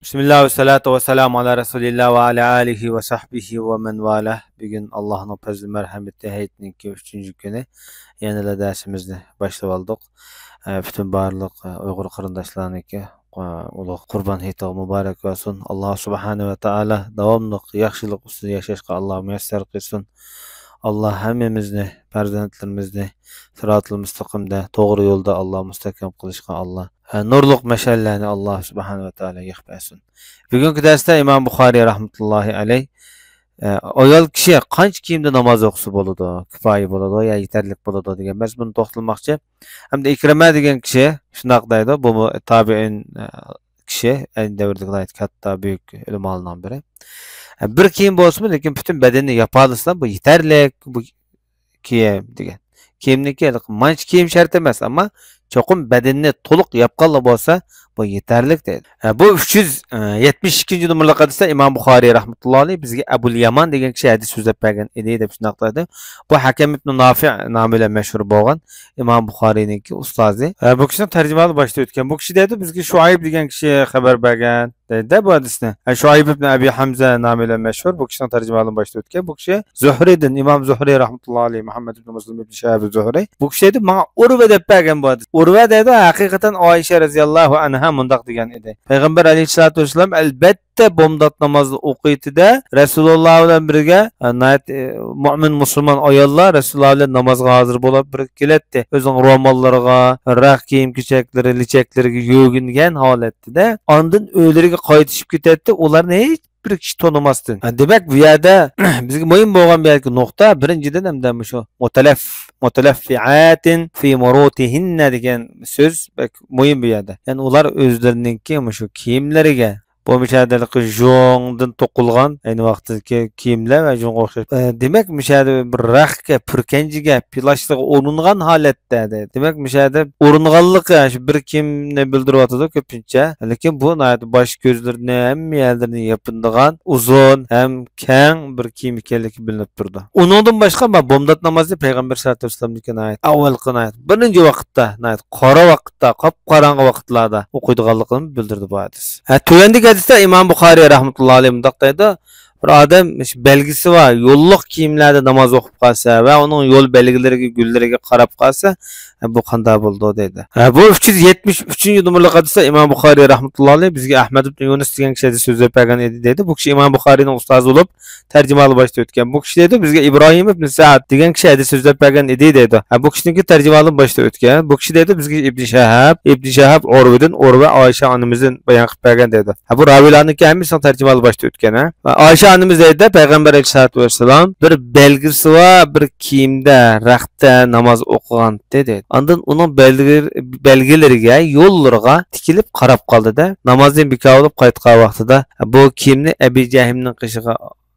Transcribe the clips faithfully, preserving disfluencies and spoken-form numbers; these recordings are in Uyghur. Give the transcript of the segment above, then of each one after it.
بىسمىللا ۋەسسالاتۇ ۋەسسالامۇ ئالا رەسۇلىللا ۋە ئالا ئالىھى ۋە سەھبىھى ۋە مەن ۋالاھ. بۈگۈن ئاللاھنىڭ پەزلى مەرھەمىتى ھەيتنىڭكى ئۈچىنچى كۈنى. يەنىلا دەرسىمىزنى باشلىۋالدۇق. ئە، پۈتۈن بارلىق، ئە، ئۇيغۇر قېرىنداشلارنىڭكى، ئە، ئۇلۇغ قۇربان ھېيتىغا مۇبارەك بولسۇن. ئاللا سۇبھانەھۇ ۋە تائالا داۋاملىق ياخشىلىق ئۈستىدە ياشاشقا ئاللا مۇيەسسەر قىلسۇن. ئاللا ھەممىمىزنى، پەرزەنتلىرىمىزنى سىراتىل مۇستەقىمدە، توغرا يولدا ئاللا مۇستەھكەم قىلىشقا ئاللا، ئە، نۇرلۇق مەشئەللەرنى ئاللا سۇبھانەھۇ ۋە تائالا يېقىپ بەرسۇن. بۈگۈنكى دەرستە ئىمام بۇخارىي رەھمەتۇللاھى ئەلەيھ، ئە، ئايال كىشى قانچە كىيىمدە ناماز ئوقۇسا بولىدۇ، كۇپايە بولىدۇ يا يېتەرلىك بولىدۇ دېگەن مەزمۇندا توختالماقچى. ھەمدە ئىكرىمە دېگەن كىشى شۇنداق دەيدۇ، بۇمۇ تابىئىن، ئە، كىشى، ئەينى دەۋردىكى ناھايىتى كاتتا، بۈيۈك ئۆلىمالارنىڭ بىرى. ئە، بىر كىيىم بولسىمۇ، لېكىن پۈتۈن بەدىنىنى ياپالىسا، بۇ يېتەرلىك، بۇ كىيىم دېگەن. كىيىمنىڭكى مانچە كىيىم شەرت ئەمەس، ئەمما چوقۇم بەدىنىنى تولۇق ياپقانلا بولسا، بۇ يېتەرلىك دەيدۇ. ھە، بۇ ئۈچ يۈز يەتمىش ئىككىنچى نومۇرلۇق ھەدىستە ئىمام بۇخارىي رەھمەتۇللاھى ئەلەيھ بىزگە ئەبۇل يامان دېگەن كىشى ھەدىس سۆزلەپ بەرگەن ئىدى دەپ شۇنداق دەيدۇ. بۇ ھەكەم ئىبنى نافىئ نامى بىلەن مەشھۇر بولغان ئىمام بۇخارىينىڭكى ئۇستازى. ھە، بۇ كىشىنىڭ تەرجىمىھالى باشتا ئۆتكەن. بۇ كىشى دەيدۇ، بىزگە شۇئەيب دېگەن كىشى خەۋەر بەرگەن. دەيدۇ بۇ ھەدىسنى. ھە، شۇئەيب ئىبن ئەبى ھەمزە نامى بىلەن مەشھۇر. بۇ كىشىنىڭ تەرجىمىھالىدىن باشتا ئۆتكەن. بۇ كىشى زۇھرىدىن، ئىمام زۇھرى رەھمەتۇللا ئەلەيھ، مۇھەممەد ئىبن مۇسلىم ئىبن شىھاب زۇھرى. بۇ كىشى دەيدۇ، ماڭا ئۇرۋە دەپ بەرگەن بۇ ھەدىس. ئۇرۋە دەيدۇ، ھەقىقەتەن ئائىشە رەزىياللاھۇ ئەنھا مۇنداق دېگەن ئىدى. پەيغەمبەر ئەلەيھىسسالاتۇ ۋەسسالام ئەلبەتتە بامدات نامازنى ئوقۇيتتى-دە، رەسۇلۇللا بىلەن بىرگە، ئە، ناھايىتى، ئە، مۆمىن مۇسۇلمان ئاياللار رەسۇلۇللا بىلەن نامازغا ھازىر بولۇپ بىرگە كېلەتتى. ئۆزىنىڭ روماللىرىغا، رەخت كىيىم-كېچەكلىرى، لېچەكلىرىگە يۆگىنىگەن ھالەتتە. ئاندىن ئۆيلىرىگە قايتىشىپ كېتەتتى، ئۇلارنى ھېچ بىر كىشى تونۇماستىن. ھە، دېمەك، بۇ يەردە بىزگە مۇھىم بولغان بۇ يەردىكى نۇقتا، بىرىنچىدىن، ھەمدە مۇشۇ مۇتەلەف-، مۇتەلەففىئاتىن فى مۇرۇتىھىننە دېگەن سۆز بەك مۇھىم بۇ يەردە. يەنى ئۇلار ئۆزلىرىنىڭكى مۇشۇ كىيىملىرىگە، بۇ مۇشۇ يەردە ھېلىقى ژۇڭدىن توقۇلغان ئەينى ۋاقىتتىكى كىيىملەر ۋە ژۇڭغا ئوخشاش. ئە، دېمەك، مۇشۇ يەردە بىر رەختكە، پۈركەنجىگە، پىلاشلىققا ئورۇنغان ھالەتتە، دەيدۇ. دېمەك، مۇشۇ يەردە ئورۇنغانلىقى شۇ بىر كىيىمنى بىلدۈرۈۋاتىدۇ كۆپىنچە. لېكىن بۇ ناھايىتى باش كۆزلىرىنى، ھەممە يەرلىرىنى يېپىنىدىغان ئۇزۇن ھەم كەڭ بىر كىيىم ئىكەنلىكى بىلىنىپ تۇرىدۇ. ئۇنىڭدىن باشقا، ما، بامدات نامازنى پەيغەمبەر سەللەللاھۇ ئەلەيھى ۋەسەللەمنىڭكى ناھايىتى ئاۋۋالقى، ناھايىتى بىرىنچى ۋاقىتتا، ناھايىتى قارا ۋاقىتتا، قاپقاراڭغۇ ۋاقىتلاردا ئوقۇيدىغانلىقىنى بىلدۈردى بۇ ھەدىس. ھە، تۆۋەندىكى ھەدىستە ئىمام بۇخارىي رەھمەتۇللا ئەلەيھى مۇنداق دەيدۇ، بىر ئادەم بەلگىسى بار، يوللۇق كىيىملەردە ناماز ئوقۇپ قالسا ۋە ئۇنىڭ يول بەلگىلىرىگە، گۈللىرىگە قاراپ قالسا، بۇ قانداق بولىدۇ دەيدۇ. ھە، بۇ ئۈچ يۈز يەتمىش ئۈچىنچى نومۇرلۇق ھەدىستە ئىمام بۇخارىي رەھمەتۇللا ئەلەيھ بىزگە ئەھمەد ئىبن يۇنۇس دېگەن كىشى ھەدىس سۆزلەپ بەرگەن ئىدى دەيدۇ. بۇ كىشى ئىمام بۇخارىينىڭ ئۇستازى بولۇپ، تەرجىمىھالى باشتا ئۆتكەن. بۇ كىشى دەيدۇ، بىزگە ئىبراھىم ئىبن سەئد دېگەن كىشى ھەدىس سۆزلەپ بەرگەن ئىدى دەيدۇ. ھە، بۇ كىشىنىڭكى تەرجىمىھالى باشتا ئۆتكەن. بۇ كىشى دەيدۇ، بىزگە ئىبن شەھاب، ئىبن شەھاب ئۇرۋىدىن، ئۇرۋە ئائىشە ئانىمىزدىن بايان قىلىپ بەرگەن دەيدۇ. ھە، بۇ راۋىيلارنىڭكى ھەممىسىنىڭ تەرجىمىھالى باشتا ئۆتكەن، ھە. ئائىشە ئانىمىز دەيدۇ، پەيغەمبەر ئەلەيھىسسالاتۇ ۋەسسالام بىر بەلگىسى بار، بىر كىيىمدە، رەختتە ناماز ئوقۇغانتى دەيدۇ. ئاندىن ئۇنىڭ بەلگە-، بەلگىلىرىگە، يوللىرىغا تىكىلىپ قاراپ قالدى-دە، نامازدىن بىكار بولۇپ قايتقان ۋاقتىدا، بۇ كىيىمنى ئەبى جەھىمنىڭ قېشىغا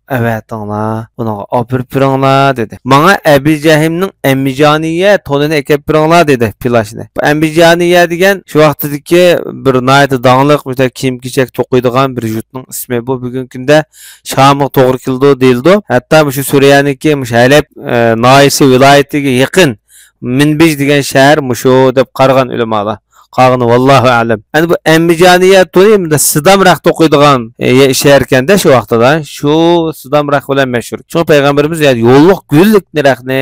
ئەۋەتىڭلار، ئۇنىڭغا ئاپىرىپ بېرىڭلار، دېدى. ماڭا ئەبى جەھىمنىڭ ئەمىجانىيە تونىنى ئەكەپ بېرىڭلار، دېدى، پىلاشنى. بۇ ئەمىجانىيە دېگەن شۇ ۋاقتىدىكى بىر ناھايىتى داڭلىق، مۇشۇنداق كىيىم-كېچەك توقۇيدىغان بىر يۇرتنىڭ ئىسمى. بۇ بۈگۈنكى كۈندە شامغا توغرا كېلىدۇ دېيىلىدۇ. ھەتتا مۇشۇ سۈرىيەنىڭكى، مۇشۇ ھەلەب، ئە، ناھىيەسى ۋىلايىتىگە يېقىن مىنبىج دېگەن شەھەر مۇشۇ دەپ قارىغان ئۆلىمالار. قالغىنى ۋاللاھۇ ئەلەم. ئەنە بۇ ئەمىجانىيە تونى مۇنداق سىدام رەخت توقۇيدىغان، ئە، شەھەركەندە شۇ ۋاقتىدا. شۇ سىدام رەخت بىلەن مەشھۇر. شۇڭا پەيغەمبىرىمىز يوللۇق گۈللۈك رەختنى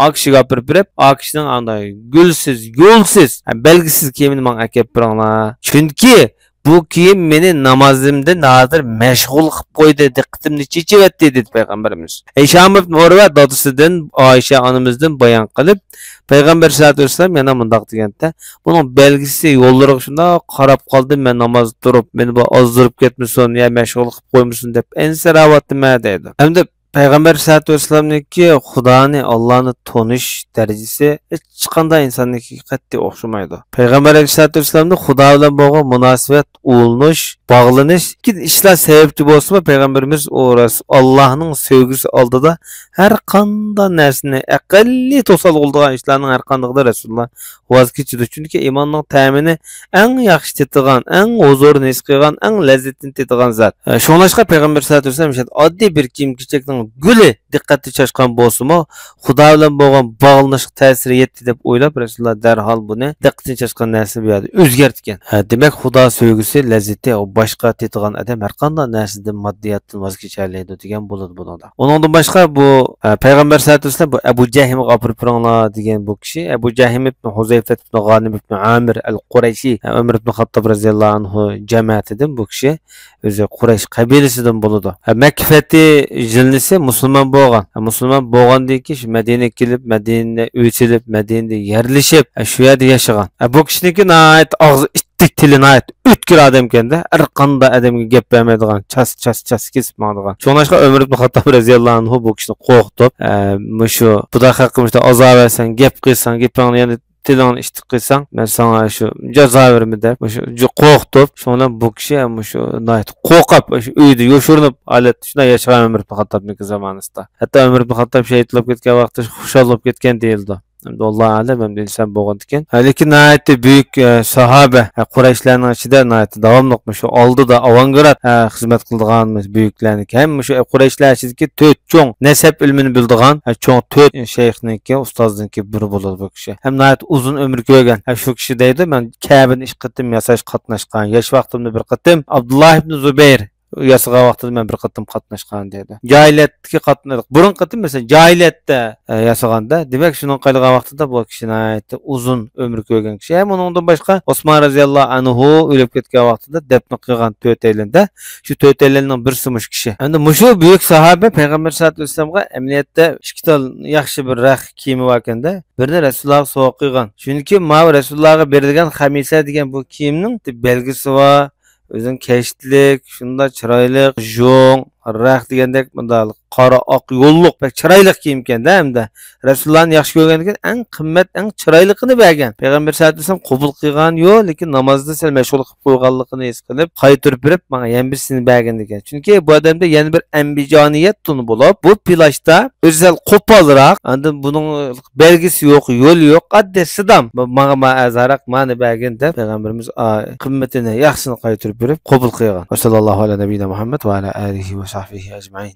ئاكىشىگە ئاپىرىپ بېرىپ، ئاكىشىنىڭ ئانداق گۈلسىز، يولسىز، ھە، بەلگىسىز كىيىمىنى ماڭا ئەكەپ بېرىڭلار. چۈنكى بۇ كىيىم مېنى نامازىمدىن ھازىر مەشغۇل قىلىپ قويدى، دىققىتىمنى چېچىۋەتتى، دېدى پەيغەمبىرىمىز. ھىشام ئىبن ئۇرۋە دادىسىدىن، ئائىشە ئانىمىزدىن بايان قىلىپ، پەيغەمبەر سەللەللاھۇ ئەلەيھى ۋەسەللەم يەنە مۇنداق دېگەنتى، بۇنىڭ بەلگىسى يوللىرىغا شۇنداق قاراپ قالدىم، مەن نامازدا تۇرۇپ، مېنى بۇ ئازدۇرۇپ كەتمىسۇن يا مەشغۇل قىلىپ قويمىسۇن دەپ ئەنسىرەۋاتىمەن، دەيدۇ. ھەمدە پەيغەمبەر ئەلەيھىسسالاتۇ ۋەسسالامنىڭكى خۇدانى، ئاللانى تونۇش دەرىجىسى ھېچقانداق ئىنساننىڭكىگە قەتئىي ئوخشىمايدۇ. پەيغەمبەر ئەلەيھىسسالاتۇ ۋەسسالامنى خۇدا بىلەن بولغان مۇناسىۋەت، ئۇلىنىش، باغلىنىش، لېكىن ئىشلار سەۋەبچى بولسىمۇ، پەيغەمبىرىمىز ئۇ راس-، ئاللانىڭ سۆيگۈسى ئالدىدا ھەر قانداق نەرسىنى، ئەقەللىي توسالغۇ بولىدىغان ئىشلارنىڭ ھەر قاندىقىدا رەسۇلۇللا ۋاز كېچىدۇ. چۈنكى ئىماننىڭ تەمىنى ئەڭ ياخشى تېتىغان، ئەڭ ھۇزۇرىنى ھېس قىلغان، ئەڭ لەززىتىنى تېتىغان زات. ئە، شۇڭلاشقا پەيغەمبەر سەللەللاھۇ ئەلەيھى ۋەسەللەم ئاددىي بىر كىيىم-كېچەكنىڭ گۈلى دىققەتنى چاچقان بولسىمۇ، خۇدا بىلەن بولغان باغلىنىشقا تەسىرى يەتتى دەپ ئويلاپ، رەسۇلۇللا دەرھال بۇنى دىققىتىنى چاچقان نەرسىنى بۇ يەردە ئۆزگەرتكەن. ھە، دېمەك، خۇدا سۆيگۈسى، لەززىتى، ئۇ باشقا تېتىغان ئادەم ھەرقانداق نەرسىدىن، ماددىياتتىن ۋاز كېچەلەيدۇ دېگەن بولىدۇ بۇنىڭدا. ئۇنىڭدىن باشقا بۇ، ئە، پەيغەمبەر سەللەللاھۇ ئەلەيھى ۋەسەللەم بۇ ئەبۇ جەھىمغا ئاپىرىپ بېرىڭلار دېگەن بۇ كىشى، ئەبۇ جەھىم ئىبن ھۇزەيفەت ئىبن غانىم ئىبن ئامىر ئەل قۇرەيشى، ئە، ئۆمەر ئىبن خاتتاب رەزىياللاھۇ ئەنھۇ جەمەتىدىن بۇ كىشى. ئۆزى قۇرەيش قەبىلىسىدىن بولىدۇ. ھە، مەككە پەتھى يىلنىسى مۇسۇلمان بولغان. ھە، مۇسۇلمان بولغاندىن كېيىن شۇ مەدىنىگە كېلىپ، مەدىنىدە ئۆي سېلىپ، مەدىنىدە يەرلىشىپ، ھە، شۇ يەردە ياشىغان. ھە، بۇ كىشىنىڭكى ناھايىتى ئاغزى ئىتتىك، تىلى ناھايىتى ئۆتكۈر ئادەمكەندە، ھەر قانداق ئادەمگە گەپ بەرمەيدىغان، چاس، چاس، چاس كېسىپ ماڭىدىغان. شۇڭلاشقا ئۆمەر ئىبن خاتتاب رەزىياللاھۇ ئەنھۇ بۇ كىشىنى قورقۇتۇپ، ھە، مۇشۇ بۇنداق ھەققىمىزدە ئازار بەرسەڭ، گەپ قىلساڭ، گېپىڭنى يەنە تىلىڭنى ئىتتىك قىلساڭ، مەن ساڭا شۇ جازا بېرىمەن دەپ، مۇشۇ جۇ-، قورقۇتۇپ، شۇنىڭ بىلەن بۇ كىشى مۇشۇ ناھايىتى قورقۇپ، شۇ ئۆيدە يوشۇرۇنۇپ ھالەتتە شۇنداق ياشىغان ئۆمەر ئىبن خاتتابنىڭكى زامانىسىدا. ھەتتا ئۆمەر ئىبن خاتتاب شېھىت بولۇپ كەتكەن ۋاقتىدا خۇشال بولۇپ كەتكەن دېيىلىدۇ. ئەمدى ئاللاھۇ ئەلەم، ئەمدى ئىنسان بولغاندىكىن. ھە، لېكىن ناھايىتى بۈيۈك، ئە، ساھابە، ھە، قۇرەيشلەرنىڭ ئىچىدە ناھايىتى داۋاملىق مۇشۇ ئالدىدا ئاۋانگراد، ھە، خىزمەت قىلىدىغان بۈيۈكلەرنىڭكى ھەم مۇشۇ قۇرەيشلەر ئىچىدىكى تۆت چوڭ نەسەب ئىلمىنى بىلىدىغان، ھە، چوڭ تۆت شەيخنىڭكى ئۇستازىنىڭكى بىرى بولىدۇ بۇ كىشى. ھەم ناھايىتى ئۇزۇن ئۆمۈر كۆرگەن. ھە، شۇ كىشى دەيدۇ، مەن كەبىنى ئىككى قېتىم ياساش قاتناشقان. ياش ۋاقتىمدا بىر قېتىم، ئابدۇللا ئىبن زۇبەير ياسىغان ۋاقتىدا مەن بىر قېتىم قاتناشقان دەيدۇ. جاھىلىيەتتىكى قاتنىشىق. بۇرۇنقى قېتىم، مەسىلەن، جاھىلىيەتتە، ئە، ياسىغاندا، دېمەك، شۇنىڭغا قارىغان ۋاقتىدا بۇ كىشى ناھايىتى ئۇزۇن ئۆمۈر كۆرگەن كىشى. ھەم ئۇنىڭدىن باشقا، ئوسمان رەزىياللاھۇ ئەنھۇ ئۆلۈپ كەتكەن ۋاقتىدا دەپنە قىلغان تۆتەيلەندە، شۇ تۆتەيلەننىڭ بىرسى مۇشۇ كىشى. ئەمدى مۇشۇ بۈيۈك ساھابە پەيغەمبەر سەللەللاھۇ ئەلەيھى ۋەسەللەمگە ئەمەلىيەتتە ئىككى تال ياخشى بىر رەخ كىيىمى باركەندە، بىرنى رەسۇلۇللاغا سوۋغا قىلغان. چۈنكى ماۋۇ رەسۇلۇللاغا بېرىلگەن خەمىسە دېگەن بۇ كىيىمنىڭ بەلگىسى بار. ئۆزىنىڭ كەشتىلىك، شۇنداق چىرايلىق، ژۇڭ، رەخ دېگەندەك مۇنداق قارا ئاق يوللۇق، بەك چىرايلىق كىيىمكەن-دە ھەمدە. رەسۇلۇللانى ياخشى كۆرگەندىكىن ئەڭ قىممەت، ئەڭ چىرايلىقىنى بەرگەن. پەيغەمبەر سەللەللاھۇ ئەلەيھى ۋەسەللەم قوبۇل قىلغان يوق، لېكىن نامازدا سەل مەشغۇل قىلىپ قويغانلىقىنى ھېس قىلىپ، قايتۇرۇپ بېرىپ، ماڭا يەنە بىرسىنى بەرگىن دېگەن. چۈنكى بۇ ئادەمدە يەنە بىر ئەنبىجانىيەت تونى بولۇپ، بۇ پېلاشتا ئۆزى سەل قوپالراق، ئاندىن بۇنىڭ بەلگىسى يوق، يولى يوق، ئاددىي سىدام. ماڭا ما ئەزھاراق مانى بەرگىن دەپ، پەيغەمبىرىمىز، ئا، قىممىتىنى، ياخشىسىنى قايتۇرۇپ بېرىپ، قوبۇل قىلغان. ۋەسەللاللاھۇ ئەلا نەبىييىنا مۇھەممەد ۋە ئەلا ئالىھى ۋە سەھبىھى ئەجمەئىن.